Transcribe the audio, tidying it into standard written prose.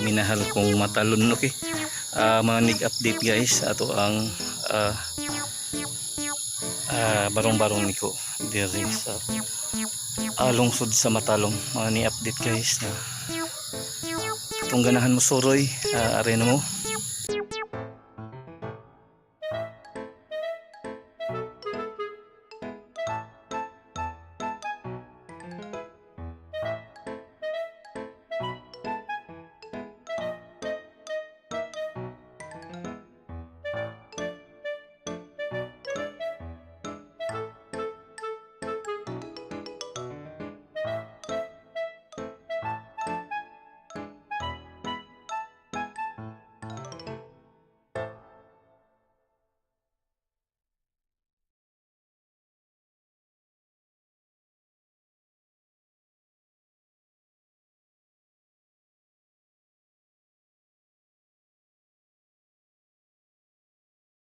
Minahal kong matalon, okay. Mga nig-update, guys, ato ang barong-barong niko diri sa lungsod sa Matalom. Mga ni update, guys, na itong ganahan mo suroy, arena mo.